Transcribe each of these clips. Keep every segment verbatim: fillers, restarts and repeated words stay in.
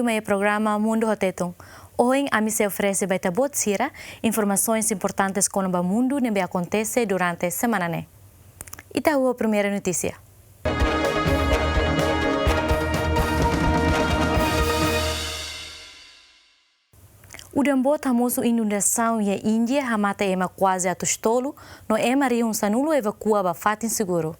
Mai programa Mundu ho Tetun. Ohin ami sei oferese ba ita-boot sira informasoens importantes kona-ba mundu ne'ebé akontese durante semana ne'e. Ita ho primeira notísia. Udan boot hamosu inundasaun iha Índia, hamate ema kuaze atus tolu, no ema rihun sanulu evakua ba fatin seguru.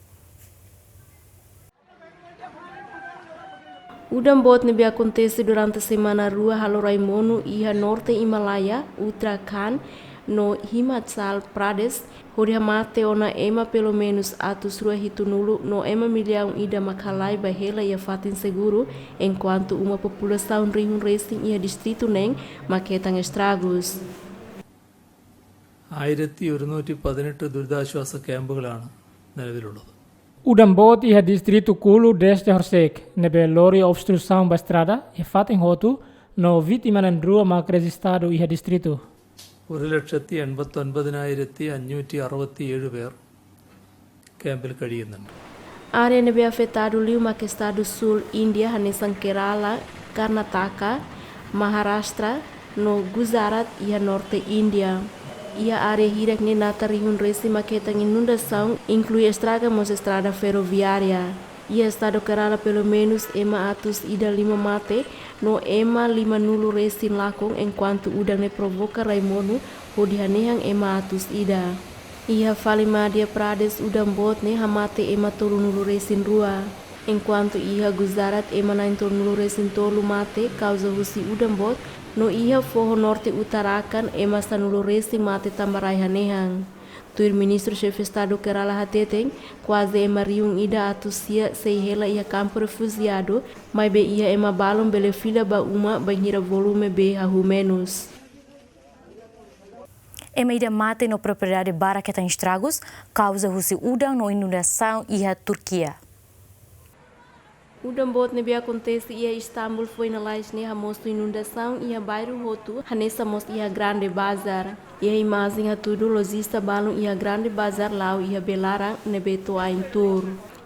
Udan boot ne'ebé akontese durante semana rua halo rai monu iha norte Himalaia, Uttarakhand, no Himachal Pradesh, hodi hamate ona ema pelumenus atus rua hitunulu no ema millaun ida mak halai ba hela iha fatin seguru, enkuantu uma populasaun rihun resin iha distritu neen mak hetan estragus. ആയിരത്തി ഒരുന്നൂറ്റി പതിനെട്ട് ദുരിതാശ്വാസ ക്യാമ്പുകളാണ് നിലവിലുള്ളത്. Udan boot iha distritu Kulu Deste horisehik, ne'ebé lori obstrusaun ba estrada iha fatin hotu, no vítima na'in-rua mak rejistadu iha distritu. ഒരു ലക്ഷത്തി എൺപത്തൊൻപതിനായിരത്തി അഞ്ഞൂറ്റി അറുപത്തിയേഴ് പേർ ക്യാമ്പിൽ കഴിയുന്നുണ്ട്. Área ne'ebé afetadu liu mak estadu súl Índia, hanesan Kerala, Karnataka, Maharashtra, no Gujarat iha norte Índia. Iha área hirak-ne'e natar rihun resin mak hetan inundasaun, inklui estraga mós estrada ferroviária. Iha estadu Kerala pelumenus ema atus ida lima mate, no ema limanulu resin lakon, enkuantu udan ne'e provoka rai monu hodi hanehan ema atus ida. Iha fali Madhya Pradesh udan boot ne'e hamate ema tolunulu resin rua. Enkuantu iha Gujarat ema na'in tolunulu resin tolu mate kauza husi udan boot, no iha foho norte Uttarakhand ema sanulu resin mate tanba rai hanehan. Tuir Ministru Xefe Estadu Kerala hateten, kuaze ema rihun ida atus sia sei hela iha kampu refujiadu, maibé iha ema balun bele fila ba uma bainhira volume bee hahú menus. Ema ida mate no propriedade barak hetan estragus, kauza husi udan no inundasaun iha Turkia. Udan boot ne'ebé akontese iha Istambul foin lalais ne'e hamosu inundasaun iha bairru hotu, hanesan mós iha Grande Bazar. Iha imajen hatudu lojista balun iha Grande Bazar la'o iha bee laran ne'ebé to'o ain tuur.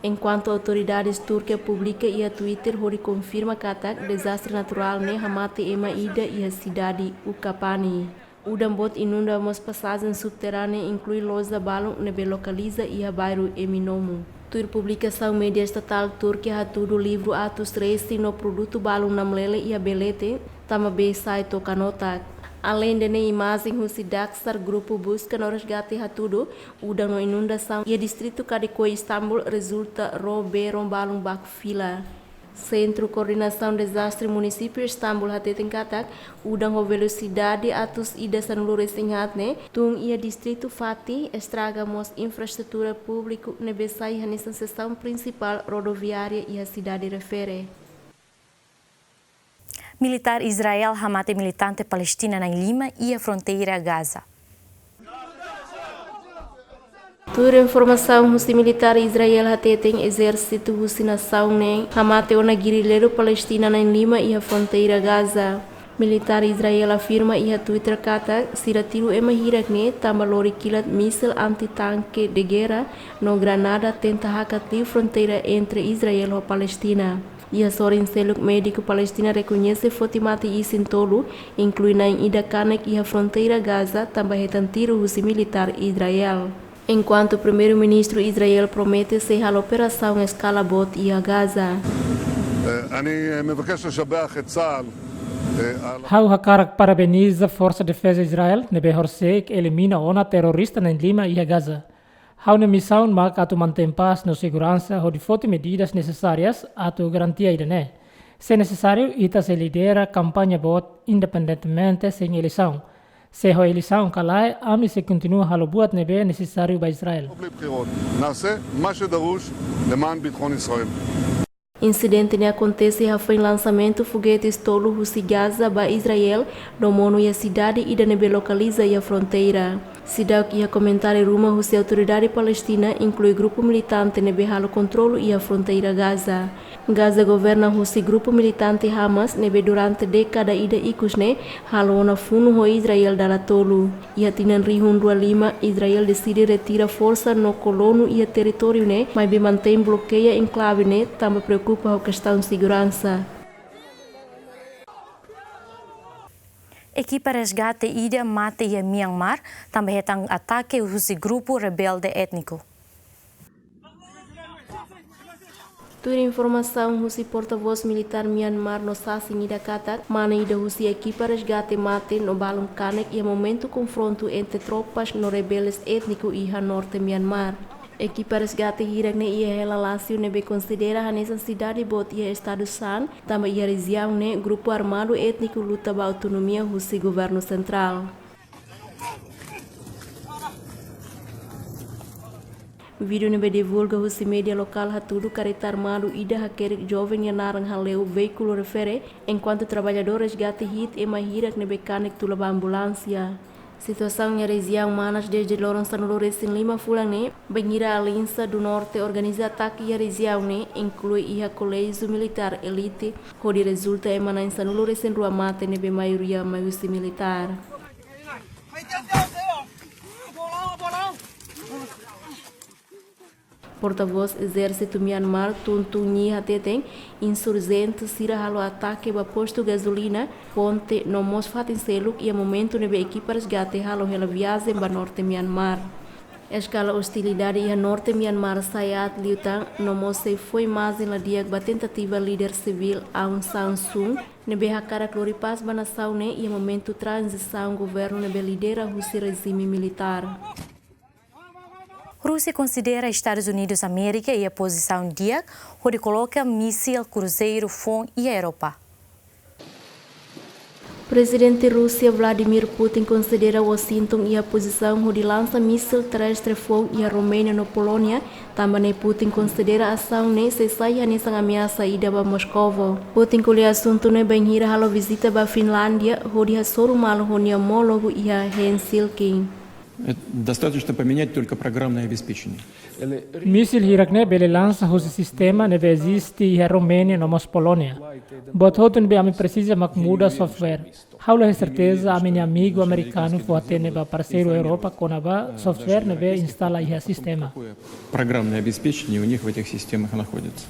Enkuantu autoridades Turkia publika iha Twitter hodi konfirma katak dezastre naturál ne'e hamate ema ida iha sidade Ukapani. Udan boot inunda mós pasajen subterránea, inklui loja balun ne'ebé lokaliza iha bairru Eminomu. Tuir publikasaun média estatál Turkia hatudu livru atus resin no produtu balun namlele iha bee leten, tanba bee sai to'o kanotak. Aleinde ne'e, imajen husi Daksar, grupu buska no resgate hatudu, udan no inundasaun iha distritu Kadikoy, Istambul, rezulta ró bee ron balun baku fila. Sentru Koordenasaun Dezastre Munisípiu Istambul hateten katak, udan ho velosidade atus ida sanulu resin haat ne'e tun iha distritu Fatih, estraga mós infraestrutura públiku ne'ebé sai hanesan seksaun prinsipál rodoviária iha sidade refere. Militár Israel hamate militante Palestina na'in-lima iha fronteira Gaza. Tuir informasaun husi militár Israel hateten, ezérsitu husi nasaun ne'e hamate ona gerilleiru Palestina na'in-lima iha fronteira Gaza. Militár Israel afirma iha Twitter katak, sira tiru ema hirak-ne'e tanba lori kilat mísil anti-tanke de guerra no granada tenta hakat liu fronteira entre Israel ho Palestina. Iha sorin seluk, médiku Palestina rekoñese foti mate isin tolu, inklui na'in ida kanek iha fronteira Gaza, tanba hetan tiru husi militár Israel. Enkuantu Primeiru-Ministru Israel promete sei halo operasaun eskala boot iha Gaza. אני מבקש לשבח את צה"ל על Ha'u hakarak parabeniza Forsa Defeza Israel ne'ebé horisehik elimina ona terrorista na'in-lima iha Gaza. Ha'u-nia misaun mak atu mantein pás no seguransa hodi foti medidas nesesárias atu garantia ida-ne'e. Se nesesáriu, ita sei lidera kampaña boot independentemente sein eleisaun. Se ho eleisaun ka lae, ami sei kontinua halo buat ne'ebé nesesáriu ba Israel. טוב לבחירות. נעשה מה שדרוש למען ביטחון ישראל. Insidente ne'e akontese hafoin lansamentu fogetes tolu husi Gaza ba Israel, no monu iha sidade ida ne'ebé lokaliza iha fronteira. Seidauk iha komentáriu ruma husi autoridade Palestina, inklui grupu militante ne'ebé halo kontrolu iha fronteira Gaza. Gaza governa husi grupu militante Hamas, ne'ebé durante dékada ida ikus ne'e halo ona funu ho Israel dala tolu. Iha tinan rihun rua lima, Israel deside retira forsa no kolonia iha territóriu ne'e, maibé mantein blokeia enklave ne'e, tanba preokupa ho kestaun seguransa. Ekipa resgate ida mate iha Myanmar, tanba hetan atake husi grupu rebelde étniku. Tuir informasaun husi portavós militár Myanmar no sasin ida katak, mane ida husi ekipa resgate mate no balun kanek iha momentu konfrontu entre tropas no rebeldes étniku iha norte Myanmar. Ekipa resgate hirak ne'e iha hela Lasio ne'ebé konsidera hanesan sidade boot iha estadu Shan, tanba iha rejiaun ne'e grupu armadu étniku luta ba autonomia husi governu sentrál. Vídeo ne'ebé divulga husi média lokál hatudu kareta armadu ida hakerek joven nia naran haleu veíkulu refere, enkuantu traballadór resgate hi'it ema hirak ne'ebé kanek tula ba ambulánsia. Situasaun iha rejiaun Manas dezde loron sanulu-resin-lima fulan ne'e, bainhira Aliansa do Norte organiza atake iha rejiaun ne'e, inklui iha koléjiu militár elite, hodi rezulta ema na'in sanulu-resin-rua mate ne'ebé maioria mai husi militár. Portavós Ezérsitu Myanmar, Tun Tun Nyi hateten, insurjente sira halo atake ba postu gazolina, ponte, no mós fatin seluk iha momentu ne'ebé ekipa resgate halo hela viajen ba norte Myanmar. Eskala ostilidade iha norte Myanmar sai aat liután, no mós sei fó imajen la di'ak ba tentativa líder sivíl Aung San Suu, ne'ebé hakarak lori pás ba nasaun ne'e iha momentu tranzisaun governu ne'ebé lidera husi rejime militár. Rúsia konsidera Estadus Unidus Amérika iha pozisaun di'ak hodi koloka mísil kruzeiru foun iha Europa. Prezidente Rúsia Vladimir Putin konsidera Washington iha pozisaun hodi lansa mísil terrestre foun iha Roménia no Polónia, tanba ne'e Putin konsidera asaun ne'e sei sai hanesan ameasa ida ba Moskovo. Putin ko'alia asuntu ne'e bainhira halo vizita ba Finlándia, hodi hasoru malu ho nia omólogu iha Helsinki. Это достаточно поменять только программное обеспечение. Mísil hirak ne'e bele lansa husi sistema ne'ebé eziste iha Roménia no mós Polónia. Buat hotu ne'ebé ami presiza mak muda software. Ha'u la iha serteza ami-nia amigu amerikanu fó-hatene ba parseiru Europa kona-ba software ne'ebé instala iha sistema. Программное обеспечение у них в этих системах находится.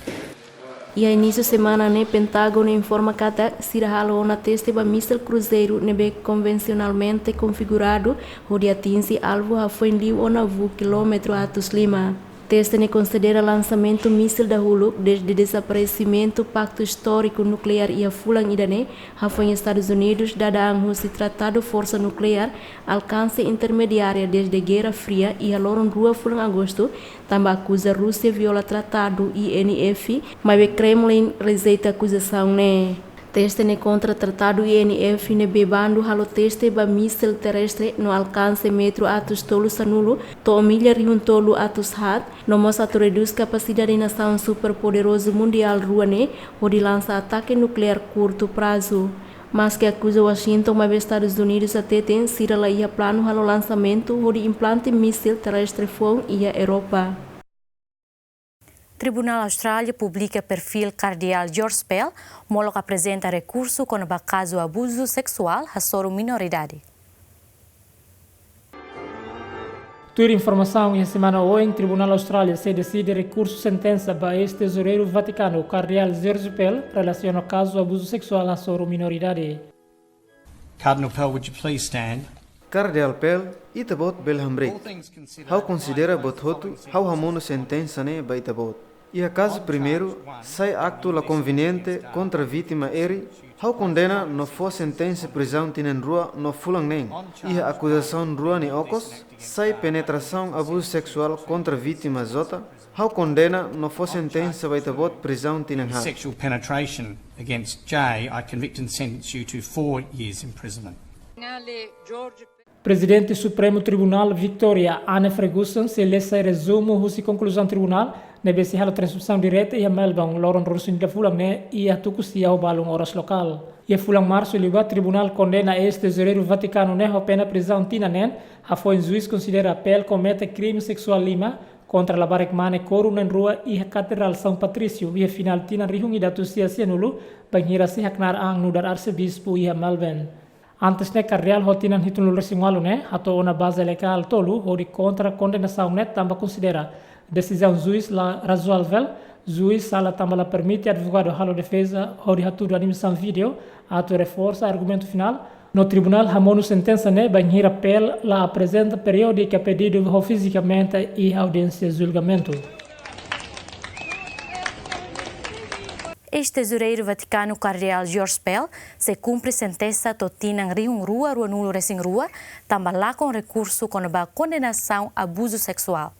Iha inísiu semana ne'e, Pentágonu informa katak sira halo ona teste ba mísil kruzeiru ne'ebé konvensionalmente konfiguradu hodi atinje alvu hafoin liu ona voo kilómetru atus lima. Teste ne'e konsidera lansamentu mísil dahuluk dezde dezaparesimentu paktu istóriku nukleár iha fulan ida-ne'e, hafoin Estadus Unidus dada an husi Tratadu Forsa Nukleár Alkanse Intermediária dezde Guerra Fria iha loron rua fulan Agostu, tanba akuza Rúsia viola tratadu I N F, maibé Kremlin rejeita akuzasaun ne'e. Teste ne'e kontra tratadu I N F ne'ebé bandu halo teste ba mísil terrestre no alkanse metru atus tolu sanulu to'o milla rihun tolu atus haat, no mós atu redús kapasidade nasaun superpoderozu mundiál rua ne'e hodi lansa atake nukleár kurtu prazu. Maske akuza Washington, maibé Estadus Unidus hateten sira la iha planu halo lansamentu hodi implante mísil terrestre foun iha Europa. Tribunál Austrália publika perfíl Kardeál George Pell, molok aprezenta rekursu kona-ba kazu abuzu seksuál hasoru minoridade. Tuir informasaun iha semana oin, Tribunál Austrália sei deside rekursu sentensa ba eis-tezoureiru Vatikanu, Kardeál George Pell, relasiona kazu abuzu seksuál hasoru minoridade. Cardinal Pell, would you please stand? Kardeál Pell, ita-boot bele hamriik. All things considered, ha'u konsidera buat hotu, ha'u hamonu sentensa ne'e ba ita-boot. Iha kazu primeiru, sai aktu la konveniente kontra vítima R, ha'u kondena no fó sentensa prizaun tinan rua no fulan neen. Iha akuzasaun rua nia okos, sai penetrasaun abuzu seksuál kontra vítima J, ha'u kondena no fó sentensa ba ita-boot prizaun tinan haat. Sexual penetration against J, I convict and sentence you to four years imprisonment. Prezidente Supremu Tribunál Victoria, Anne Ferguson, sei lee sai rezumu husi konkluzaun tribunál, ne'ebé sei halo transmisaun direta iha Melbourne, loron ruanulu-resin-ida fulan ne'e, iha tuku sia ho balun oras lokál. Iha fulan Marsu liubá, tribunál kondena eis-tezoureiru Vatikanu ne'e ho pena prizaun tinan neen, hafoin juís konsidera Pell komete krime seksuál lima kontra labarik mane koru na'in-rua iha Katedrál São Patrício, iha finál tinan rihun ida atus sia sianulu, bainhira sei haknaar an nu'udar arsebispu iha Melbourne. Antes ne'e, Kardeál ho tinan hitunulu-resin-ualu ne'e hato'o ona baze legál tolu hodi kontra kondenasaun ne'e, tanba konsidera desizaun juís la razoável, juís sala tanba la permite advogadu halo defeza hodi hatudu animasaun vídeo atu reforsa argumentu finál, No tribunál hamonu sentensa ne'e bainhira Pell la aprezenta periódika pedidu ho fizikamente iha audiénsia julgamentu. Eis-tezoureiru Vatikanu Kardeál George Pell sei kumpre sentensa to'o tinan rihun rua ruanulu-resin-rua, tanba lakon rekursu kona-ba kondenasaun abuzu seksuál.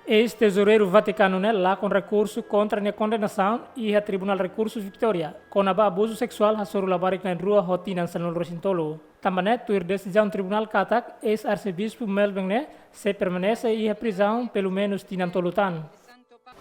Eis-tezoureiru Vatikanu ne'e lakon rekursu kontra nia kondenasaun iha Tribunál Rekursu Viktória, kona-ba abuzu seksuál hasoru labarik na'in-rua ho tinan sanulu-resin-tolu. Tanba ne'e tuir desizaun tribunál katak, eis-arsebispu Melvin ne'e sei permanese iha prizaun pelumenus tinan tolu tan.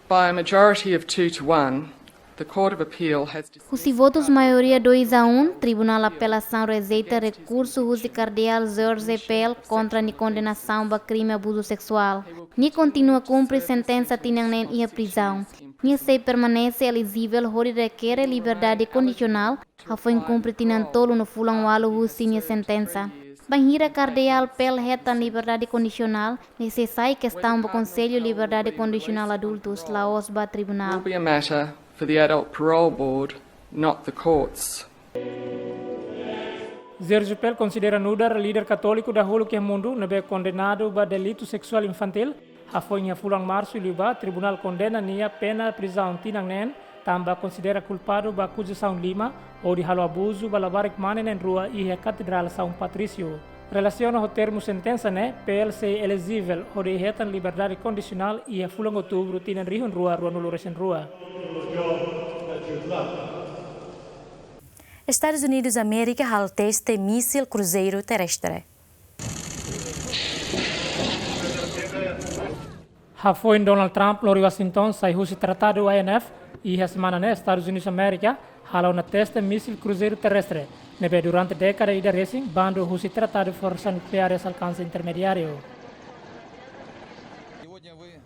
By a majority of two to one, the Court of Appeal has decided. Husi votus maioria dois a um, Tribunál Apelasaun rejeita rekursu husi Kardeál George Pell kontra nia kondenasaun ba krime abuzu seksuál. Nia kontinua kumpre sentensa tinan neen iha prizaun. Nia sei permanese elijivel hodi rekere liberdade kondisionál, hafoin kumpre tinan tolu no fulan ualu husi nia sentensa. Bainhira Kardeál Pell hetan liberdade kondisionál, nia sei sai kestaun ba Konsellu Liberdade Kondisionál Adultus, la'ós ba tribunál. Will be a matter for the Adult Parole Board, not the courts. George Pell konsidera nu'udar líder katóliku dahuluk iha mundu ne'ebé kondenadu ba delitu seksuál infantíl. Hafoin iha fulan Marsu liubá, tribunál kondena nia pena prizaun tinan neen, tanba konsidera kulpadu ba akuzasaun lima, hodi halo abuzu ba labarik mane na'in-rua iha Katedrál São Patrício. Relasiona ho termu sentensa ne'e, Pell sei elijivel hodi hetan liberdade kondisionál iha fulan Outubru tinan rihun rua ruanulu-resin-rua. Estadus Unidus Amérika halo teste mísil kruzeiru terrestre. Hafoin Donald Trump lori Washington sai husi Tratadu I N F, iha semana ne'e Estadus Unidus Amérika halo ona teste mísil kruzeiru terrestre, ne'ebé durante dékada ida resin bandu husi Tratadu Forsas Nukleares Alkanse Intermediáriu.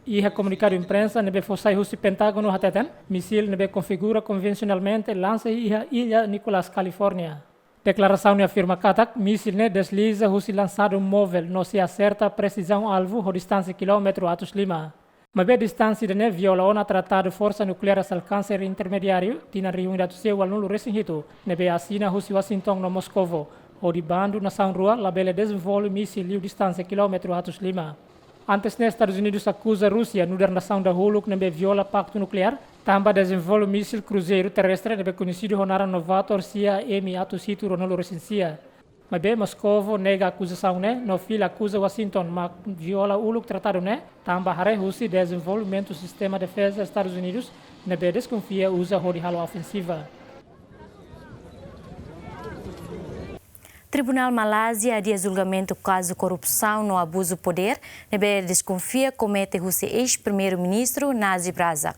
Iha komunikadu imprensa ne'ebé fó sai husi Pentágonu hateten, mísil ne'ebé konfigura konvensionalmente lansa iha illa Nicholas, California. Deklarasaun ne'e afirma katak mísil ne'e desliza husi lansadu móvel no sei aserta presizaun alvu ho distánsia kilómetru atus lima. Maibé distánsia ida-ne'e viola ona Tratadu Forsas Nukleares Alkanse Intermediáriu tinan rihun ida atus sia ualunulu-resin-hitu, ne'ebé asina husi Washington no Moskovu, hodi bandu nasaun rua labele dezenvolve mísil liu distánsia kilómetru atus lima. Antes ne'e Estadus Unidus akuza Rúsia nu'udar nasaun dahuluk ne'ebé viola paktu nukleár, tanba dezenvolve mísil kruzeiru terrestre ne'ebé koñesidu ho naran Novator sia M atus hitu ruanulu-resin-sia. Maibé Moskovu nega akuzasaun ne'e no fila akuza Washington mak viola uluk tratadu ne'e, tanba haree husi dezenvolvimentu sistema defeza Estadus Unidus ne'ebé deskonfia uza hodi halo ofensiva. Tribunál Malázia adia julgamentu kazu korrupsaun no abuzu podér ne'ebé deskonfia komete husi eis-primeiru-ministru Najib Razak.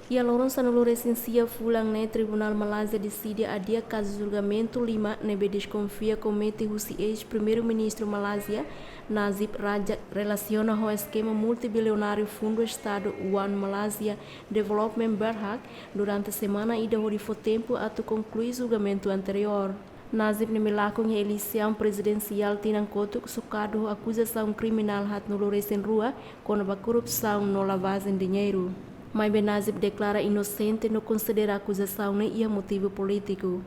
Iha loron sanulu-resin-sia fulan ne'e, Tribunál Malázia deside adia kazu julgamentu lima ne'ebé deskonfia komete husi eis-primeiru-ministru Malázia, Najib Razak, relasiona ho eskema multibilionáriu Fundu Estadu One Malaysia Development Berhad durante semana ida hodi fó tempu atu konklui julgamentu anteriór. Najib ne'ebé lakon iha eleisaun prezidensiál tinan kotuk sokadu ho akuzasaun kriminál haatnulu-resin-rua kona-ba korrupsaun no lavajen diñeiru. Maibé Najib deklara inosente no konsidera akuzasaun ne'e iha motivu polítiku.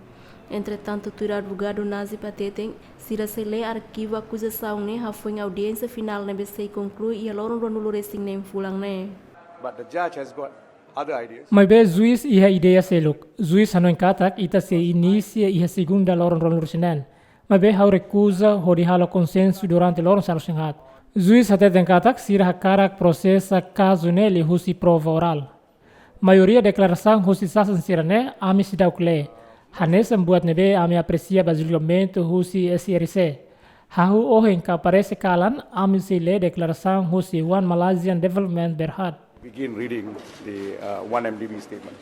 Entretantu, tuir advogadu Najib hateten, sira sei lee arkivu akuzasaun ne'e hafoin audiénsia finál ne'ebé sei konklui iha loron ruanulu-resin-neen fulan ne'e. But the judge has got other ideas. Maibé juís iha ideia seluk. Juís hanoin katak ita sei inisia iha segunda loron ruanulu-resin-neen. Maibé ha'u rekuza hodi halo konsensu durante loron sanulu-resin-haat. Juís hateten katak sira hakarak prosesa kazu ne'e liuhusi prova orál. Maioria deklarasaun husi sasin sira-ne'e ami seidauk lee. Hanesan buat ne'ebé ami apresia ba julgamentu husi S R C. Hahú ohin ka parese kalan, ami sei lee deklarasaun husi One Malaysian Development Berhad. Begin reading the, uh, one M D B statement.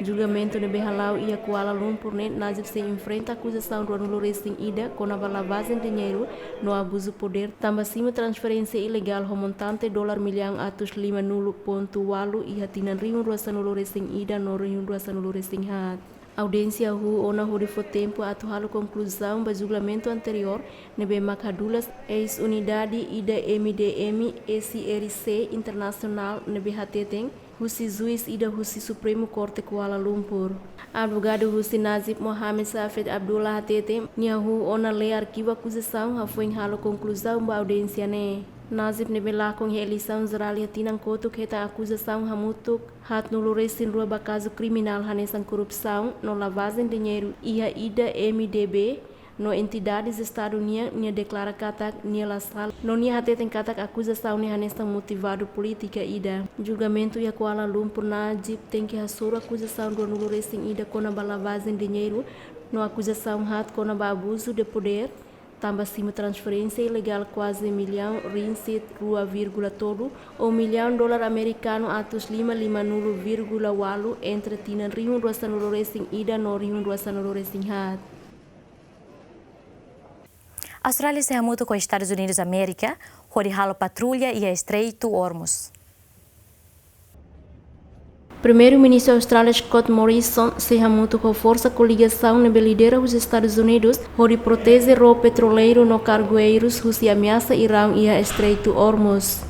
Julgamentu ne'ebé hala'o iha Kuala Lumpur ne'e, Najib sei enfrenta akuzasaun ruanulu-resin-ida kona-ba lavajen diñeiru no abuzu podér, tanba simu transferénsia ilegál ho montante dolar millaun atus limanulu pontu ualu iha tinan rihun rua sanulu-resin-ida no rihun rua sanulu-resin-haat. Audiénsia hahú ona hodi fó tempu atu halo konkluzaun ba julgamentu anteriór ne'ebé mak hadulas eis-unidade ida M D M S R C Internasionál ne'ebé hateten husi juís ida husi Supremu Korte Kuala Lumpur. Advogadu husi Najib, Mohamed Safet Abdullah, hateten nia hahú ona lee arkivu akuzasaun hafoin halo konkluzaun ba audiénsia ne'e. Najib ne'ebé lakon iha eleisaun jerál iha tinan kotuk hetan akuzasaun hamutuk haat nulu resin rua ba kazu kriminál hanesan korrupsaun no lavajen diñeiru iha ida M D B no entidades Estadu nian, nia deklara katak nia la sala, no nia hateten katak akuzasaun ne'e hanesan motivadu polítika ida. Julgamentu iha Kuala Lumpur, Najib tenke hasoru akuzasaun rua nulu resin ida kona-ba lavajen diñeiru no akuzasaun haat kona-ba abuzu de podér, tanba simu transferénsia ilegál kuaze millaun ringgit rua vírgula tolu ou millaun dolar amerikanu atus lima lima nulu vírgula ualu entre tinan rihun rua sanulu resin ida no rihun rua sanulu resin haat. Austrália sei hamutuk ho Estadus Unidus Amérika hodi halo patrulla iha Estreitu Hormuz. Primeiru-Ministru Austrália Scott Morrison sei hamutuk ho forsa koligasaun ne'ebé lidera husi Estadus Unidus hodi proteje ró petroleiru no kargueirus husi ameasa Iraun iha Estreitu Hormuz.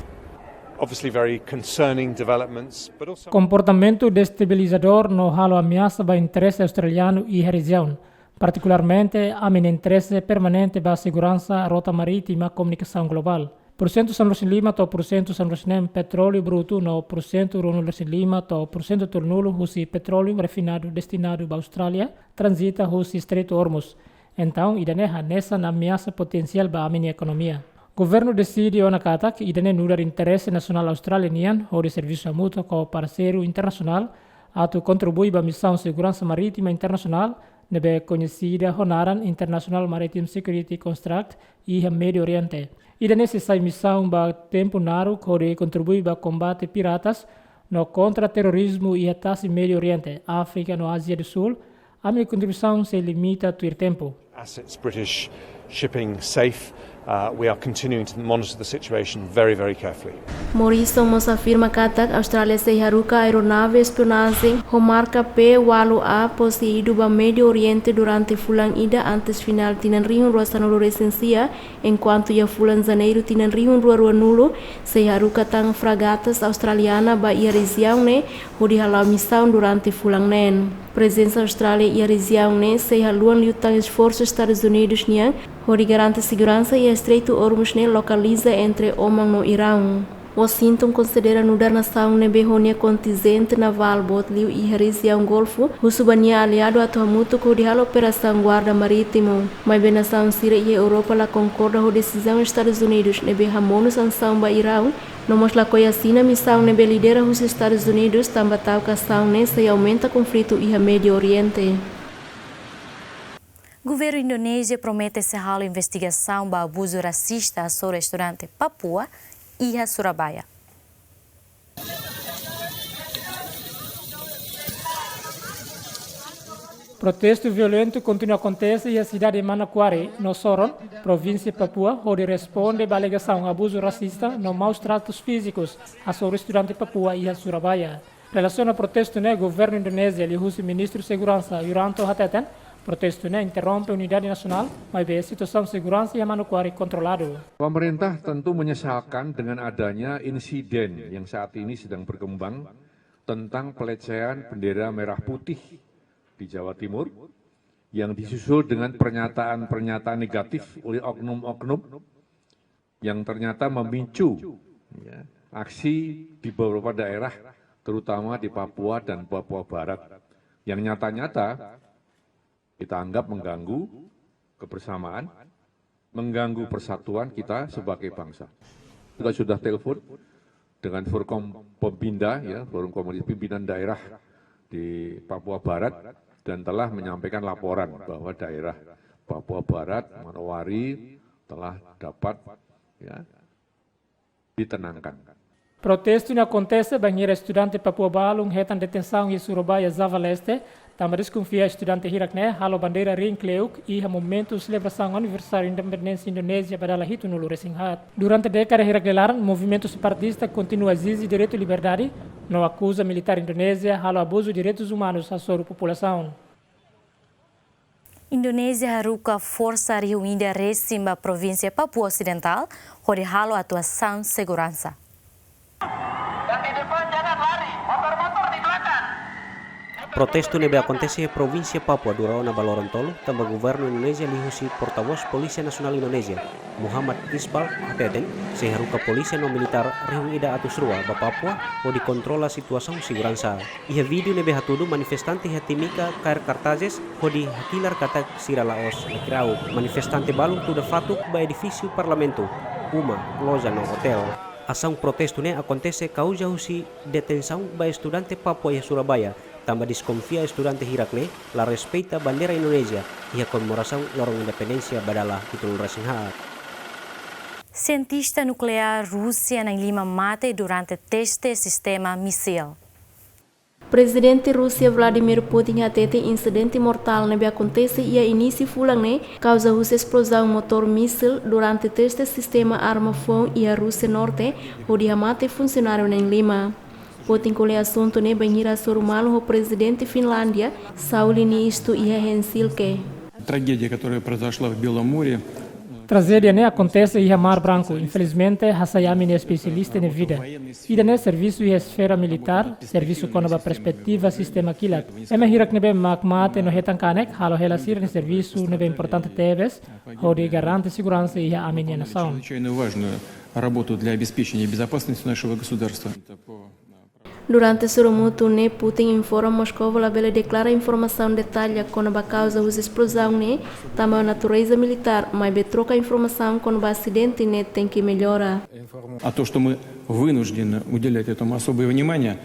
Obviously very concerning developments, but also Komportamentu destabilizadór no halo ameasa ba interese australianu iha rejiaun, partikularmente ami-nia interese permanente ba seguransa rota marítima komunikasaun globál. Pursentu sanulu resin lima to'o pursentu sanulu resin neen petróleu brutu no pursentu ruanulu resin lima to'o pursentu tolunulu husi petróleu refinadu destinadu ba Austrália tranzita husi Estreitu Hormuz. Entaun, ida-ne'e hanesan ameasa potensiál ba ami-nia ekonomia. Governu deside ona katak ida-ne'e nu'udar interese nasionál Austrália nian hodi servisu hamutuk ho parseiru internasionál atu kontribui ba misaun seguransa marítima internasionál ne'ebé koñesida ho naran International Maritime Security Construct iha Médiu Oriente. Ida-ne'e sei sai misaun ba tempu naruk hodi kontribui ba kombate piratas no kontra terorizmu iha tasi Médiu Oriente, Áfrika no Ázia do Sul. Ami-nia kontribuisaun sei limita tuir tempu. Assets British shipping safe. Uh, we are continuing to monitor the situation very, very carefully. Morrison mós afirma katak Austrália sei haruka aeronave espionajen ho marka P ualu A poseidu ba Médiu Oriente durante fulan ida antes finál tinan rihun rua sanulu resin sia, enkuantu iha fulan Janeiru tinan rihun rua ruanulu sei haruka tan fragatas australiana ba iha rejiaun ne'e hodi hala'o misaun durante fulan neen. Prezensa Austrália iha rejiaun ne'e sei haluan liután esforsu Estadus Unidus nian hodi garante seguransa iha Estreitu Hormuz ne'e lokaliza entre Oman no Iraun. Washington konsidera nu'udar nasaun ne'ebé ho nia kontinjente navál boot liu iha rejiaun Golfu, husu ba nia aliadu atu hamutuk hodi halo operasaun guarda marítimu. Maibé nasaun sira iha Europa la konkorda ho desizaun Estadus Unidus ne'ebé hamonu sansaun ba Iraun, no mós lakohi asina misaun ne'ebé lidera husi Estadus Unidus tanba ta'uk asaun ne'e sei aumenta konflitu iha Médiu Oriente. Governu Indonézia promete sei halo investigasaun ba abuzu rasista hasoru estudante Papua iha Surabaya. Protestu violentu kontinua akontese iha sidade Manokwari no Sorong, provínsia Papua, hodi responde ba alegasaun abuzu rasista no maus tratus fízikus hasoru estudante Papua iha Surabaya. Relasiona protestu ne'e, governu Indonézia liuhusi Ministru Seguransa Wiranto hateten, protestu ne'e interrompe unidade nasionál, maibé situasaun seguransa iha Manokwari kontroladu. Pemerintah tentu menyesalkan dengan adanya insiden yang saat ini sedang berkembang tentang pelecehan bendera merah putih di Jawa Timur yang disusul dengan pernyataan-pernyataan negatif oleh oknum-oknum yang ternyata memicu, ya, aksi di beberapa daerah, terutama di Papua dan Papua Barat, yang nyata-nyata kita anggap mengganggu kebersamaan, mengganggu persatuan kita sebagai bangsa. Kita sudah telepon dengan Forkom Pempinda, ya, Forum Komunitas Pimpinan Daerah di Papua Barat, dan telah menyampaikan laporan bahwa daerah Papua Barat, Manowari, telah dapat, ya, ditenangkan. Protestu ne'e akontese bainhira estudante Papua balun hetan detensaun iha Surabaya, Java Leste, tanba deskonfia estudante hirak ne'e halo bandeira riin kle'uk iha momentu selebrasaun aniversáriu independénsia Indonézia ba dala hitunulu resin haat. Durante dékada hirak nia laran, movimentu separatista kontinua ezije direitu liberdade, no akuza militár Indonézia halo abuzu direitus umanus hasoru populasaun. Indonézia haruka forsa rihun ida resin ba provínsia Papua Osidentál hodi halo atuasaun seguransa. Yang di depan jangan lari, Protestu ne'ebé akontese iha provínsia Papua dura ona ba loron tolu, tanba governu Indonézia liuhusi portavós Polísia Nasionál Indonézia, Muhammad Isbal, hateten sei haruka polísia no militár rihun ida atus rua ba Papua hodi kontrola situasaun seguransa. Iha vídeo ne'ebé hatudu, manifestante iha Timika kaer kartazes hodi hakilar katak sira la'ós lekirauk. Manifestante balun tuda fatuk ba edifísiu parlamentu, uma, loja no otél. Asaun protestu ne'e akontese kauza husi detensaun ba estudante Papua iha Surabaya, tanba deskonfia estudante hirak ne'e la respeita bandeira Indonézia iha komemorasaun loron independénsia ba dala hitunulu resin haat. Sientista nukleár Rúsia na'in-lima mate durante teste sistema mísil. Prezidente Rúsia Vladimir Putin hatete insidente mortál ne'ebé akontese iha inísiu fulan ne'e kauza husi esplozaun motór mísil durante teste sistema arma foun iha Rúsia Norte, hodi hamate funsionáriu na'in-lima. Putin ko'alia asuntu ne'e bainhira hasoru malu ho Prezidente Finlándia, Sauli Niinistö, iha Helsinki. Трагедия, которая произошла в Белом море. Trajédia ne'e akontese iha Mar Branku. Infelizmente, hasai ami-nia espesialista nia vida. Ida-ne'e servisu iha esfera militár, servisu kona-ba perspetiva sistema kilat. Ema hirak ne'ebé mak mate no hetan kanek, halo hela sira-nia servisu ne'ebé importante tebes, hodi garante seguransa iha ami-nia nasaun. Чрезвычайно важную работу для обеспечения безопасности нашего государства. Durante sorumutu ne'e, Putin informa Moskovu labele deklara informasaun detalla kona-ba kauza husi esplozaun ne'e, tanba natureza militár, maibé troka informasaun kona-ba asidente ne'e tenke mellora. А то, что мы вынуждены уделять этому особое внимание.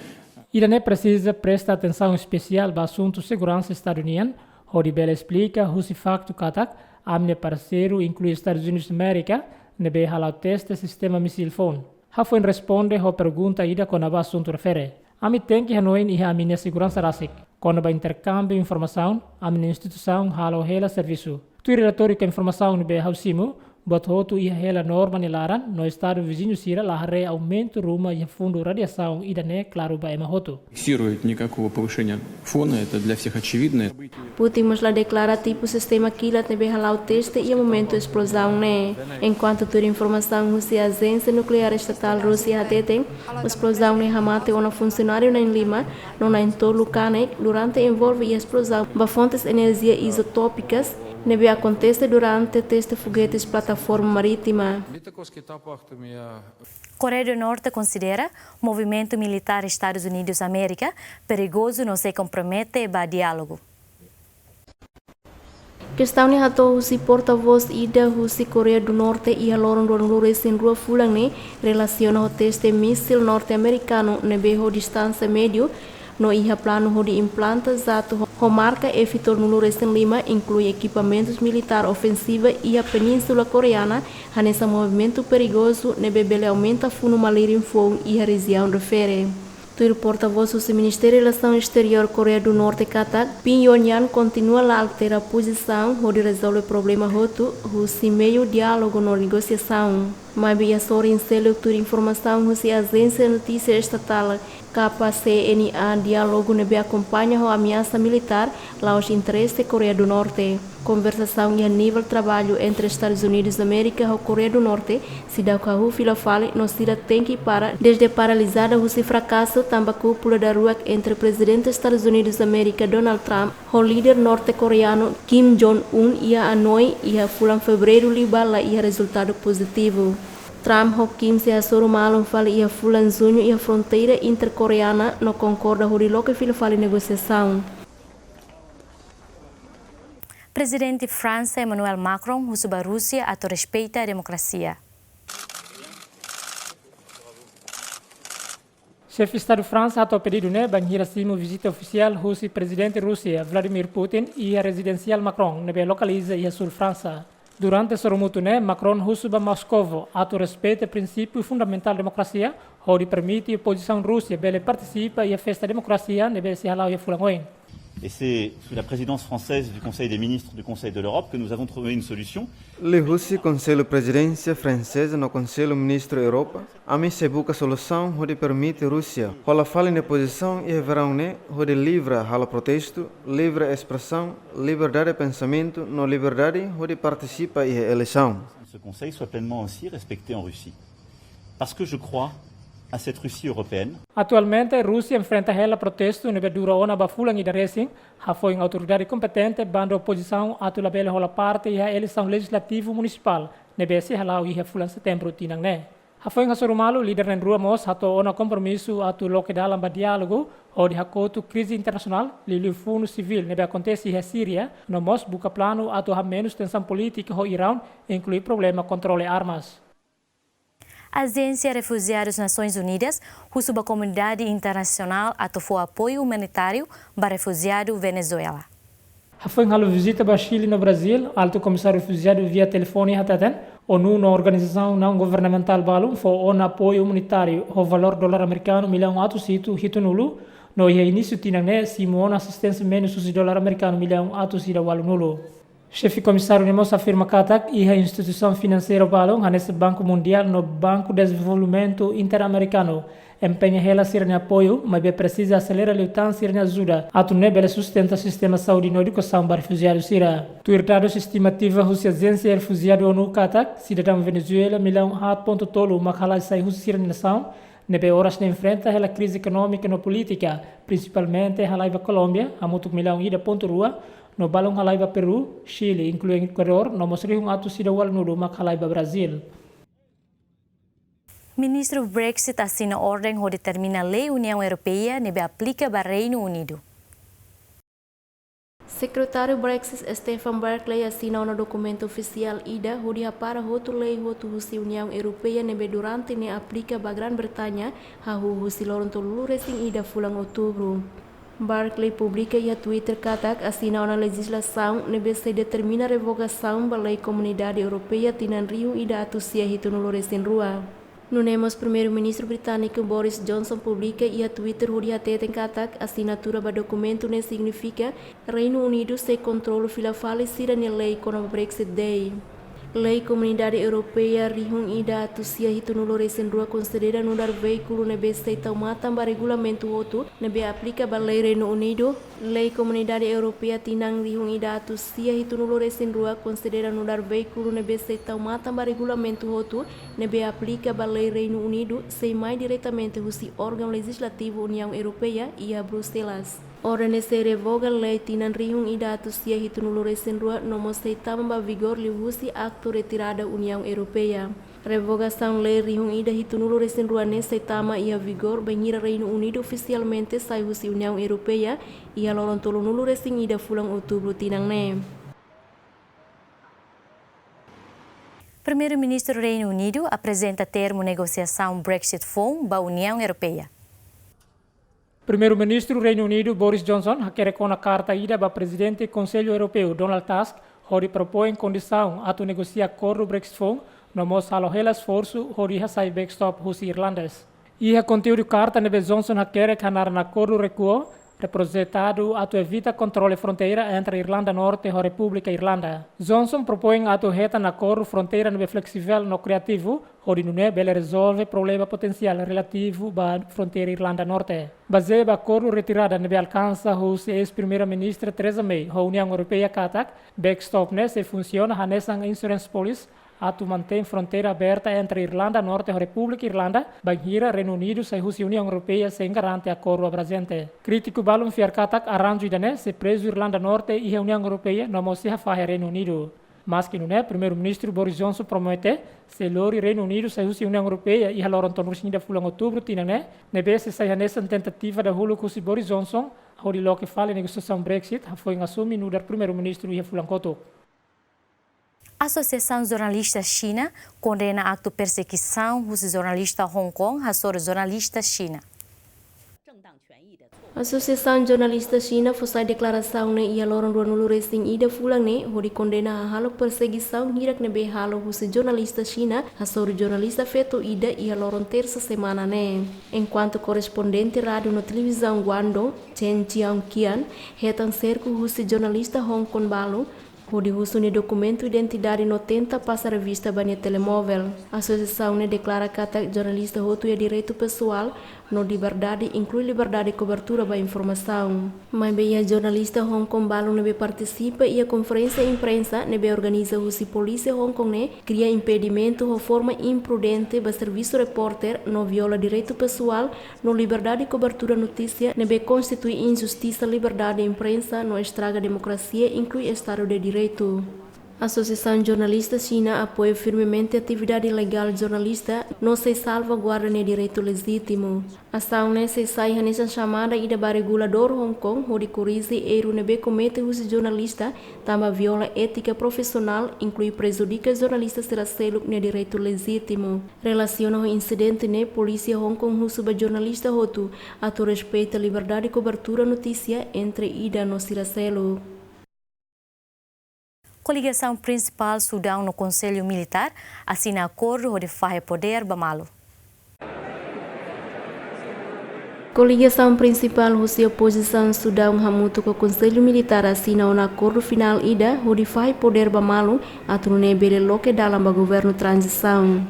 Ida-ne'e presiza presta atensaun espesiál ba asuntu seguransa Estadu nian, hodi bele esplika husi faktu katak ami-nia parseiru, inklui Estadus Unidus Amérika, ne'ebé hala'o teste sistema mísil foun. Hafoin responde ho pergunta ida kona-ba asuntu refere. Ami tenke hanoin iha ami-nia seguransa rasik. Kona-ba interkámbiu informasaun, ami-nia instituisaun halo hela servisu. Tuir relatóriu ka informasaun ne'ebé ha'u simu, buat hotu iha hela norma nia laran, no Estadu viziñu sira la haree aumentu ruma iha fundu radiasaun, ida-ne'e klaru ba ema hotu. Фиксирует никакого повышения фона, это для всех очевидно. Putin mós la deklara tipu sistema kilat ne'ebé hala'o teste iha momentu esplozaun ne'e. Enkuantu tuir informasaun husi Ajénsia Nukleár Estatál Rúsia hateten, esplozaun ne'e hamate ona funsionáriu na'in-lima, no na'in-tolu kanek durante envolve iha esplozaun ba fontes enerjia izotópikas ne'ebé akontese durante teste fogetes plataforma marítima. Koreia do Norte konsidera movimentu militár Estadus Unidus Amérika perigozu no sei kompromete ba diálogu. Kestaun ne'e hato'o husi portavós ida husi Koreia do Norte iha loron ruanulu resin rua fulan ne'e relasiona ho teste mísil norte-amerikanu ne'ebé ho distánsia médiu, no iha planu hodi implanta jato ho, ho marka F tolunulu resin lima, inklui ekipamentus militár ofensiva iha Península Koreana, hanesan movimentu perigozu ne'ebé bele aumenta funu malirin foun iha rejiaun refere. Tuir portavós husi Ministériu Relasaun Exteriór Koreia do Norte katak, Pyongyang kontinua la altera pozisaun hodi rezolve problema hotu husi meiu diálogu no negosiasaun. Maibé iha sorin seluk, tuir informasaun husi ajénsia notísia estatál K P C N A, diálogu ne'ebé akompaña ho ameasa militár la'ós interese Koreia do Norte. Konversasaun iha nivel traballu entre Estadus Unidus Amérika ho Koreia do Norte seidauk hahú fila fali no sira tenke para dezde paralizada husi frakasu tanba kúpula daruak entre Prezidente Estadus Unidus Amérika Donald Trump ho líder norte-koreanu Kim Jong-un iha Hanoi iha fulan Fevereiru liubá la iha rezultadu pozitivu. Trump ho Kim sei hasoru malu fali iha fulan Juñu iha fronteira interkoreana no konkorda hodi loke fila fali negosiasaun. Prezidente Fransa Emmanuel Macron husu ba Rúsia atu respeita demokrasia. Xefe Estadu Fransa hato'o pedidu ne'e bainhira simu vizita ofisiál husi Prezidente Rúsia Vladimir Putin iha rezidensiál Macron ne'ebé lokaliza iha súl Fransa. Durante sorumutu ne'e, Macron husu ba Moskovu atu respeita prinsípiu fundamentál demokrasia, hodi permite opozisaun Rúsia bele partisipa iha festa demokrasia ne'ebé sei hala'o iha fulan oin. Et c'est sous la présidence française du Conseil des ministres du Conseil de l'Europe que nous avons trouvé une solution. Liuhusi Konsellu Prezidénsia Franseza no Konsellu Ministru Europa, ami sei buka solusaun hodi permite Rúsia hola fali nia pozisaun iha veraun ne'e hodi livre halo protestu, livre espresaun, liberdade pensamentu no liberdade hodi partisipa iha eleisaun. Ce Conseil soit pleinement aussi respecté en Russie. Parce que je crois à cette Russie européenne. Atualmente, Rúsia enfrenta hela protestu ne'ebé dura ona ba fulan ida resin, hafoin autoridade kompetente bandu opozisaun atu labele hola parte iha eleisaun lejizlativu munisipál ne'ebé sei hala'o iha fulan Setembru tinan ne'e. Hafoin hasoru malu, líder na'in-rua mós hato'o ona kompromisu atu loke dalan ba diálogu hodi hakotu krize internasionál, liuliu funu sivíl ne'ebé akontese iha Síria, no mós buka planu atu hamenus tensaun polítika ho Iraun, inklui problema kontrole armas. Ajénsia Refujiadus Nasoins Unidas husu ba komunidade internasionál atu fó apoiu umanitáriu ba refujiadu Venezuela. Hafoin halo vizita ba Xile no Brazíl, Altu Komisáriu Refujiadu via telefone hateten, ONU no organizasaun naun-governamentál balun fó ona apoiu umanitáriu ho valór dolar amerikanu millaun atus hitu hitunulu, no iha inísiu tinan ne'e simu ona asisténsia menus husi dolar amerikanu millaun atus ida ualunulu. Xefe komisáriu ne'e mós afirma katak iha instituisaun finanseira balun hanesan Banku Mundiál no Banku Dezenvolvimentu Interamerikanu empeña hela sira-nia apoiu, maibé presiza aselera liután sira-nia ajuda atu nune'e bele sustenta sistema saúde no edukasaun ba refujiadu sira. Tuir dadus estimativa husi Ajénsia Refujiadu ONU katak sidadaun Venezuela millaun haat pontu tolu mak halai sai husi sira-nia nasaun, ne'ebé oras ne'e enfrenta hela krize ekonómika no polítika, prinsipalmente halai ba Kolómbia, hamutuk millaun ida pontu rua, no balun halai ba Peru, Xile, inklui Ekuadór, no mós rihun atus ida ualunulu mak halai ba Brazíl. Ministru Brexit asina orden hodi determina lei Uniaun Europeia ne'ebé aplika ba Reinu Unidu. Sekretáriu Brexit Stephen Barclay asina ona dokumentu ofisiál ida hodi hapara hotu lei hotu husi Uniaun Europeia ne'ebé durante ne'e aplika ba Grã-Bretaña hahú husi loron tolunulu resin ida fulan Outubru. Barclay publika iha Twitter katak asina ona lejizlasaun ne'ebé sei determina revogasaun ba lei Komunidade Europeia tinan rihun ida atus sia hitunulu resin rua. Nune'e mós Primeiru-Ministru Britániku Boris Johnson publika iha Twitter hodi hateten katak asinatura ba dokumentu ne'e signifika Reinu Unidu sei kontrolu fila fali sira-nia lei kona-ba Brexit dei. Lei Komunidade Europeia rihun ida atus sia hitunulu resin rua konsidera nu'udar veíkulu ne'ebé sei tau matan ba regulamentu hotu ne'ebé aplika ba lei Reinu Unidu. Lei Komunidade Europeia tinan rihun ida atus sia hitunulu resin rua konsidera nu'udar veíkulu ne'ebé sei tau matan ba regulamentu hotu ne'ebé aplika ba lei Reinu Unidu, sei mai diretamente husi órgaun lejizlativu Uniaun Europeia iha Bruxelas. Orden ne'e sei revoga lei tinan rihun ida atus sia hitunulu resin rua no mós sei tama ba vigór liuhusi aktu retirada Uniaun Europeia. Revogasaun lei rihun ida hitunulu resin rua ne'e sei tama iha vigór bainhira Reinu Unidu ofisialmente sai husi Uniaun Europeia iha loron tolunulu resin ida fulan Outubru tinan ne'e. Primeiru-Ministru Reinu Unidu aprezenta termu negosiasaun Brexit foun ba Uniaun Europeia. Primeiru-Ministru Reinu Unidu Boris Johnson hakerek ona karta ida ba Prezidente Konsellu Europeu Donald Tusk hodi propoin kondisaun atu negosia akordu Brexit foun, no mós halo hela esforsu hodi hasai backstop husi irlandés. Iha konteúdu karta ne'ebé Johnson hakerek hanaran akordu rekuo, reprojetadu atu evita kontrole fronteira entre Irlanda Norte ho Repúblika Irlanda. Johnson propoin atu hetan akordu fronteira ne'ebé fleksivel no kriativu, hodi nune'e bele rezolve problema potensiál relativu ba fronteira Irlanda Norte. Bazeia ba akordu retirada ne'ebé alkansa husi eis-Primeira-Ministra Theresa May ho Uniaun Europeia katak, backstop ne'e sei funsiona hanesan insurance policy atu mantein fronteira aberta entre Irlanda Norte ho Repúblika Irlanda, bainhira Reinu Unidu sai husi Uniaun Europeia sein garante akordu abrajente. Krítiku balun fiar katak arranju ida-ne'e sei prezu Irlanda Norte iha Uniaun Europeia no mós sei hafahe Reinu Unidu. Maski nune'e, Primeiru-Ministru Boris Johnson promete, se lori Reinu Unidu sai husi Uniaun Europeia iha loron tolunulu resin ida fulan Outubru tinan ne'e, ne'ebé sei sai hanesan tentativa dahuluk husi Boris Johnson hodi loke fali negosiasaun Brexit hafoin asumi nu'udar Primeiru-Ministru iha fulan kotuk. Asosiasaun Jornalista Xina kondena aktu persegisaun husi jornalista Hong Kong hasoru jornalista Xina. Asosiasaun Jornalista Xina fó sai deklarasaun ne'e iha loron ruanulu resin ida fulan ne'e, hodi kondena hahalok persegisaun hirak ne'ebé halo husi jornalista Xina hasoru jornalista feto ida iha loron Tersa semana ne'e. Enkuantu korrespondente rádiu no televizaun Guangdong, Chen Chiang-kian, hetan serku husi jornalista Hong Kong balu, hodi husu nia dokumentu identidade no tenta pasa revista ba nia telemóvel. Asosiasaun ne'e deklara katak jornalista hotu iha direitu pesoál, no liberdade, inklui liberdade kobertura ba informasaun. Maibé iha jornalista Hong Kong balu ne'ebé partisipa iha konferénsia imprensa ne'ebé organiza husi polísia Hong Kong ne'e kria impedimentu ho forma imprudente ba servisu repórter no viola direitu pesoál no liberdade kobertura notísia ne'ebé konstitui injustisa liberdade imprensa no estraga demokrasia, inklui Estadu de Direitu. Asosiasaun Jornalista Xina apoia firmemente atividade ilegál jornalista no sei salvaguarda nia direitu lejítimu. Asaun ne'e sei sai hanesan xamada ida ba reguladór Hong Kong hodi korrije erru ne'ebé komete husi jornalista, tanba viola étika profisionál, inklui prejudika jornalista sira seluk nia direitu lejítimu. Relasiona ho insidente ne'e, polísia Hong Kong husu ba jornalista hotu atu respeita liberdade kobertura notísia entre ida no sira seluk. Koligasaun prinsipál Sudaun no Konsellu Militár asina akordu hodi fahe podér ba malu. Koligasaun prinsipál husi opozisaun Sudaun hamutuk ho Konsellu Militár asina ona akordu finál ida hodi fahe podér ba malu, atu nune'e bele loke dalan ba governu tranzisaun.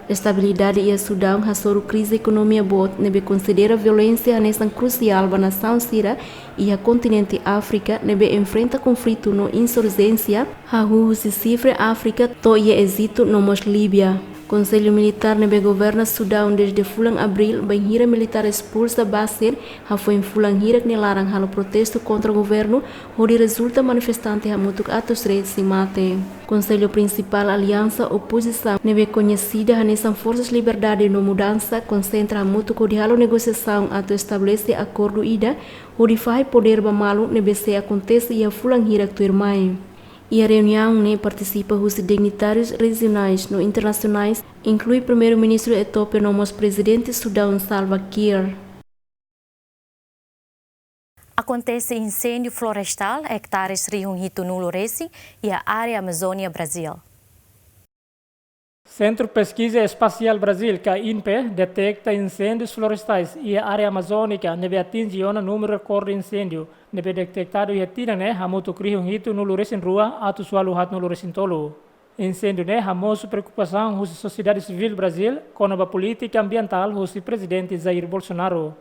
Estabilidade iha Sudaun hasoru krize ekonomia boot ne'ebé konsidera violénsia hanesan krusiál ba nasaun sira iha kontinente Áfrika ne'ebé enfrenta konflitu no insurjénsia, hahú husi Xifre Áfrika to'o iha Ejitu no mós Líbia. Konsellu Militár ne'ebé governa Sudaun dezde fulan Abríl bainhira militár espulsa Bashir hafoin fulan hirak nia laran halo protestu kontra governu, hodi rezulta manifestante hamutuk atus resin mate. Konsellu Prinsipál Aliansa Opozisaun ne'ebé koñesida hanesan Forsas Liberdade no Mudansa konsentra hamutuk hodi halo negosiasaun atu estabelese akordu ida hodi fahe podér ba malu ne'ebé sei akontese iha fulan hirak tuirmai. Iha reuniaun ne'e partisipa husi dignitárius rejionais no internasionais, inklui Primeiru-Ministru Etiópia no mós Prezidente Sudaun Salva Kiir. Akontese inséndiu florestál, ektares rihun hitunulu resin, iha área Amazónia, Brazíl. Sentru Peskiza Espasiál Brazíl, ka INPE, deteta inséndius florestais iha área Amazónika, ne'ebé atinje ona númeru rekorde inséndiu ne'ebé detetadu iha tinan ne'e hamutuk rihun hitunulu resin rua, atus ualu haatnulu resin tolu. Inséndiu ne'e hamosu preokupasaun husi sosiedade sivíl Brazíl kona-ba polítika ambientál husi Prezidente Jair Bolsonaro.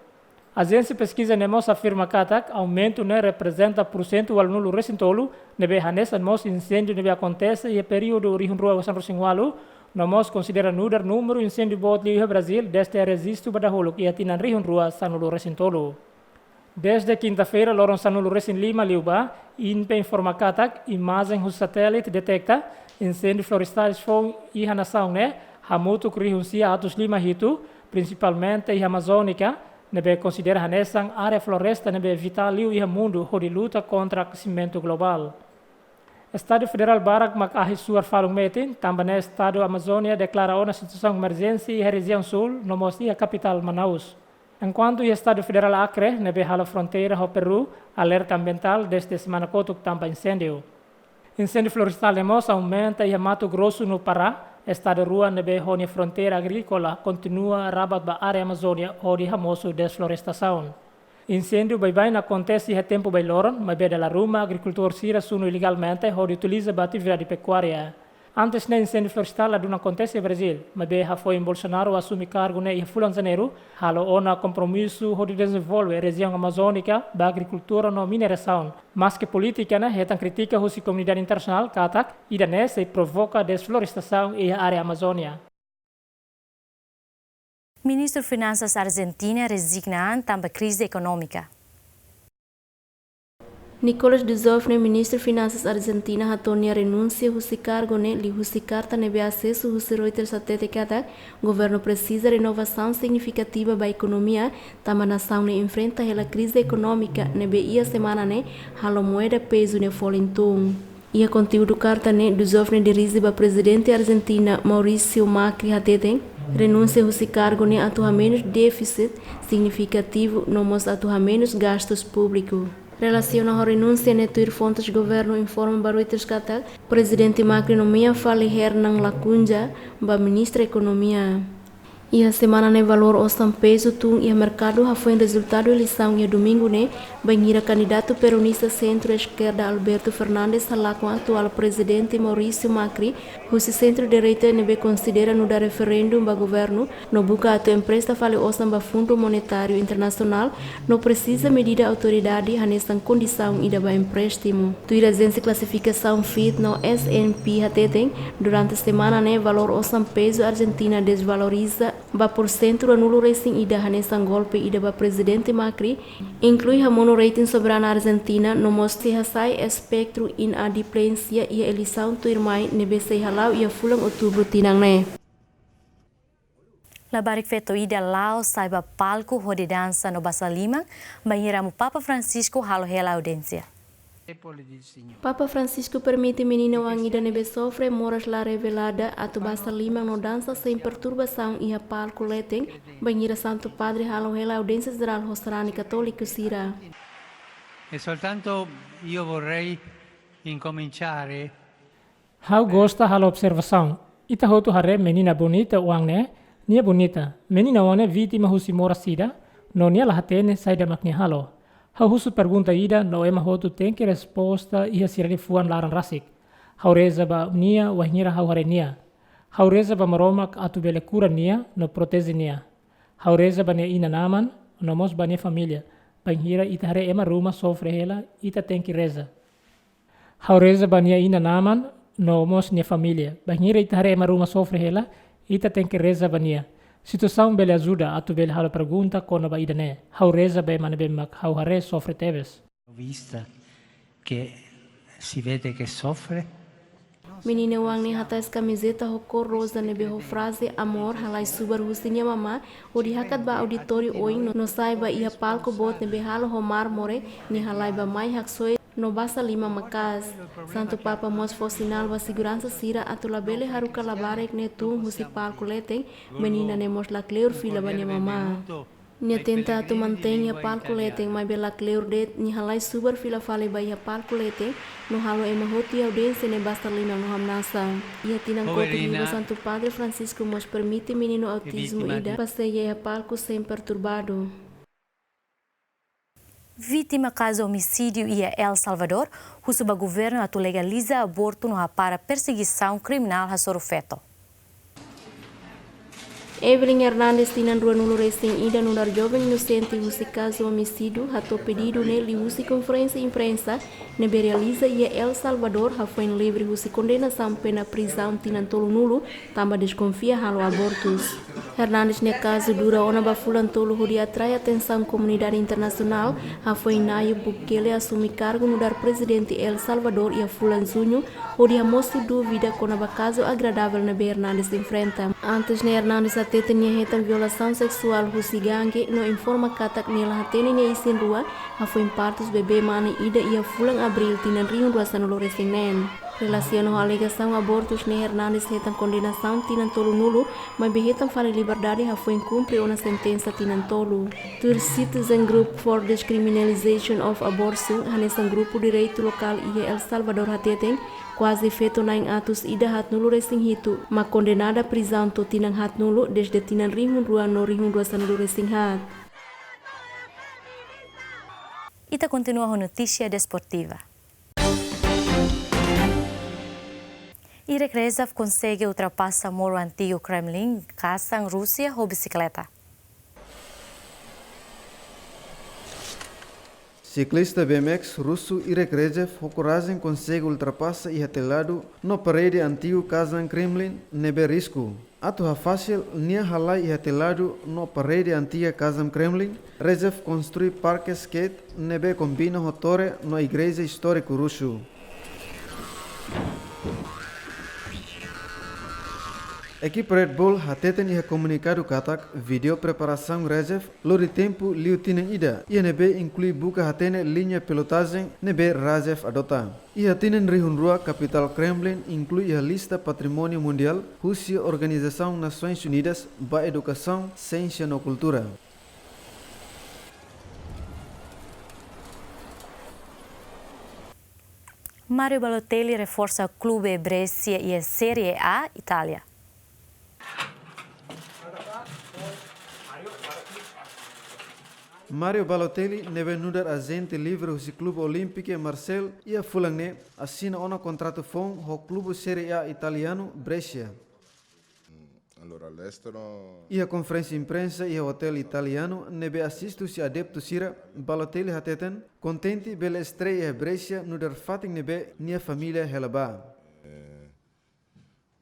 Ajénsia peskiza ne'e mós afirma katak aumentu ne'e reprezenta pursentu ualunulu resin tolu, ne'ebé hanesan mós inséndiu ne'ebé akontese iha períodu rihun rua ruanulu resin ualu, no mós konsidera nu'udar númeru inséndiu boot liu iha Brazíl dezde rejistu ba dahuluk iha tinan rihun rua sanulu resin tolu. Dezde kinta-feira, loron sanulu resin lima liubá, INPE informa katak imajen husi satélite deteta inséndiu florestais foun iha nasaun ne'e hamutuk rihun sia atus lima hitu, prinsipalmente iha Amazónika, ne'ebé konsidera hanesan área floresta ne'ebé vitál liu iha mundu hodi luta kontra akesimentu globál. Estadu Federál barak mak ahi suar falun metin, tanba ne'e Estadu Amazónia deklara ona situasaun emerjénsia iha rejiaun súl, no mós iha kapitál Manaus. Enkuantu iha Estadu Federál Acre, ne'ebé halo fronteira ho Peru, alerta ambientál dezde semana kotuk tanba inséndiu. Inséndiu florestál ne'e mós aumenta iha Mato Grosso no Pará, estadu rua ne'ebé ho nia fronteira agríkola kontinua rabat ba área Amazónia hodi hamosu desflorestasaun. Inséndiu baibain akontese iha tempu bailoron, maibé dala ruma agrikultór sira sunu ilegalmente hodi utiliza ba atividade pekuária. Antes ne'e inséndiu florestál ladún akontese iha Brazíl, maibé hafoin Bolsonaro asume kargu ne'e iha fulan Janeiru, halo ona kompromisu hodi dezenvolve rejiaun Amazónika ba agrikultura no minerasaun. Maske polítika ne'e hetan kritika husi komunidade internasionál katak ida-ne'e sei provoka desflorestasaun iha área Amazónia. Ministru Finansas Arjentina rezigna an tanba krize ekonómika. Nicolas Dubovne, Ministru Finansas Arjentina, hato'o nia renúnsia husi kargu ne'e liuhusi karta ne'ebé asesu husi Reuters hatete katak governu presiza renovasaun signifikativa ba ekonomia, tanba nasaun ne'e enfrenta hela krize ekonómika ne'ebé iha semana ne'e halo moeda pezu ne'e folin tun. Iha konteúdu karta ne'e, Dubovne dirije ba Prezidente Arjentina, Mauricio Macri, hateten renúnsia husi kargu ne'e atu hamenus défisit signifikativu no mós atu hamenus gastus públiku. Relasiona ho renúnsia ne'e, tuir fontes governu informa ba Reuters katak Prezidente Macri nomeia fali Hernán Lacunza ba Ministra Ekonomia. Iha semana ne'e valór osan pezu tun iha merkadu hafoin rezultadu eleisaun iha domingu ne'e, bainhira kandidatu peronista sentru-eskerda Alberto Fernandes halakon atuál prezidente Maurício Macri, husi sentru-dereita ne'ebé konsidera nu'udar referendu ba governu, no buka atu empresta fali osan ba Fundu Monetáriu Internasionál, no presiza medida autoridade hanesan kondisaun ida ba empréstimu. Tuir ajénsia klasifikasaun Fitch no S and P hateten, durante semana ne'e valór osan pezu Arjentina dezvaloriza ba porsentu ruanulu-resin-ida hanesan golpe ida ba Prezidente Macri, inklui hamonu rating soberana Arjentina, no mós sei hasai espétru inadimplênsia iha eleisaun tuirmai ne'ebé sei hala'o iha fulan Outubru tinan ne'e. Labarik feto ida la'o sai ba palku hodi dansa no basa liman, bainhira Amu Papa Francisco halo hela audiénsia. Papa Francisco permite menina oan ida ne'ebé sofre moras la revelada atu basa liman no dansa sein perturbasaun iha palku leten, bainhira Santu Padre halo hela audiénsia jerál ho sarani katóliku sira. E soltanto io vorrei incominciare. Ha'u gosta halo observasaun. Ita hotu haree menina bonita oan ne'e, nia bonita. Menina oan ne'e vítima husi moras ida, no nia la hatene saida mak nia halo. Ha'u husu pergunta ida, no ema hotu tenke resposta iha sira-nia fuan laran rasik. Ha'u reza ba nia, wainhira ha'u haree nia. Ha'u reza ba Maromak atu bele kura nia, no proteje nia. Ha'u reza ba nia inan-aman, no mós ba nia família. Bainhira ita haree ema ruma sofre hela, ita tenke reza. Ha'u reza ba nia inan-aman, no mós nia família. Bainhira ita haree ema ruma sofre hela, ita tenke reza ba nia. Situasaun bele ajuda atu bele halo pergunta kona-ba ida-ne'e. Ha'u reza ba ema ne'ebé mak ha'u haree sofre tebes. Vista che si vede che soffre. Menina oan ne'e hatais kamizeta ho kór roza ne'ebé ho fraze amor halai subar husi nia mamá, hodi hakat ba auditóriu oin no, no sai ba iha palku boot ne'ebé halo ho mármore, nia halai ba mai haksoit no basa liman maka'as. Santu Papa mós fó sinál ba seguransa sira atu labele haruka labarik ne'e tun husi palku leten, menina ne'e mós lakleur fila ba nia mamá. Nia tenta atu mantein iha palku leten, maibé lakleur de'it, nia halai subar fila fali ba iha palku leten, no halo ema hotu iha audiénsia ne'e basa liman no hamnasa. Iha tinan kotuk liubá, Santu Padre Francisco mós permite meninu autismu ida paseia iha palku sein perturbadu. Vítima kazu omisídiu iha El Salvador husu ba governu atu legaliza abortu no hapara persegisaun kriminál hasoru feto. Evelyn Hernandes, tinan ruanulu-resin-ida, nu'udar joven inosente husi kazu omisídiu, hato'o pedidu ne'e liuhusi konferénsia imprensa ne'ebé realiza iha El Salvador, hafoin livre husi kondenasaun pena prizaun tinan tolunulu, tanba deskonfia halo abortus. Hernandes nia kazu dura ona ba fulan tolu hodi atrai atensaun komunidade internasionál, hafoin Nayib Bukele asume kargu nu'udar prezidente El Salvador iha fulan Juñu, hodi hamosu dúvida kona-ba kazu agradável ne'ebé Hernandes enfrenta. Antes ne'e Hernandes hateten nia hetan violasaun seksuál husi gange no informa katak nia la hatene nia isin-rua, hafoin partus bebé mane ida iha fulan Abríl tinan rihun rua sanulu-resin-neen. Relasiona ho alegasaun abortus ne'e Hernandes hetan kondenasaun tinan tolunulu, maibé hetan fali liberdade hafoin kumpre ona sentensa tinan tolu. Tuir Citizen Group for Decriminalization of Abortion, hanesan grupu direitu lokál iha El Salvador hateten, kuaze feto na'in atus ida haatnulu-resin-hitu mak kondenada prizaun to'o tinan haatnulu dezde tinan rihun rua no rihun rua sanulu-resin-haat. Ita kontinua ho notísia desportiva. Irek Rezev konsege ultrapasa moru antigu Kremlin, kazan Rúsia, ho bisikleta. Siklista B M X rusu Irek Rezev ho korajen konsege ultrapasa iha teladu no parede antigu kazan Kremlin ne'ebé risku. Atu hafasil nia halai iha teladu no parede antiga kazan Kremlin, Rezev konstrui parke skate ne'ebé kombina ho tore no igreja istóriku rusu. Ekipa Red Bull hateten iha komunikadu katak vídeo preparasaun Rezev lori tempu liu tinan ida, iha ne'ebé inklui buka hatene liña pilotajen ne'ebé Rezev adota. Iha tinan rihun rua, kapitál Kremlin inklui iha lista patrimóniu mundiál husi Organizasaun Nasoins Unidas ba edukasaun, siénsia no kultura. Mario Balotelli reforsa klube Brescia iha Série A, Itália. Mario Balotelli, ne'ebé nu'udar ajente livre husi klube Olympique Marseille iha fulan ne'e, asina ona kontratu foun ho klube Serie A italianu Brescia. Allora, all'estero. Iha konferénsia imprensa iha otél italianu ne'ebé asiste husi adeptu sira, Balotelli hateten kontente bele estreia iha Brescia nu'udar fatin ne'ebé nia família hela ba.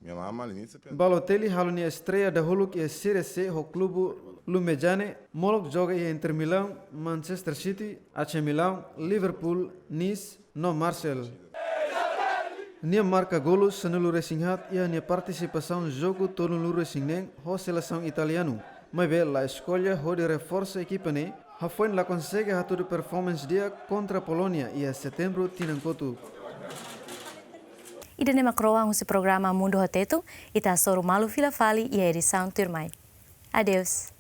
Minha mamma all'inizio pensa- Balotelli halo nia estreia dahuluk iha Serie C ho klube Lumezzane, molok joga iha Inter Milan, Manchester City, A C Milan, Liverpool, Nice, no Marseille. Nia marka golu sanulu-resin-haat iha nia partisipasaun jogu tolunulu-resin-neen ho selesaun italianu, maibé la eskolla hodi reforsa ekipa ne'e, hafoin la konsege hatudu performance di'ak kontra Polónia iha setembru tinan kotuk. Ida-ne'e mak kroan husi programa Mundu ho Tetu, ita hasoru malu fila fali iha edisaun tuirmai. Adeus.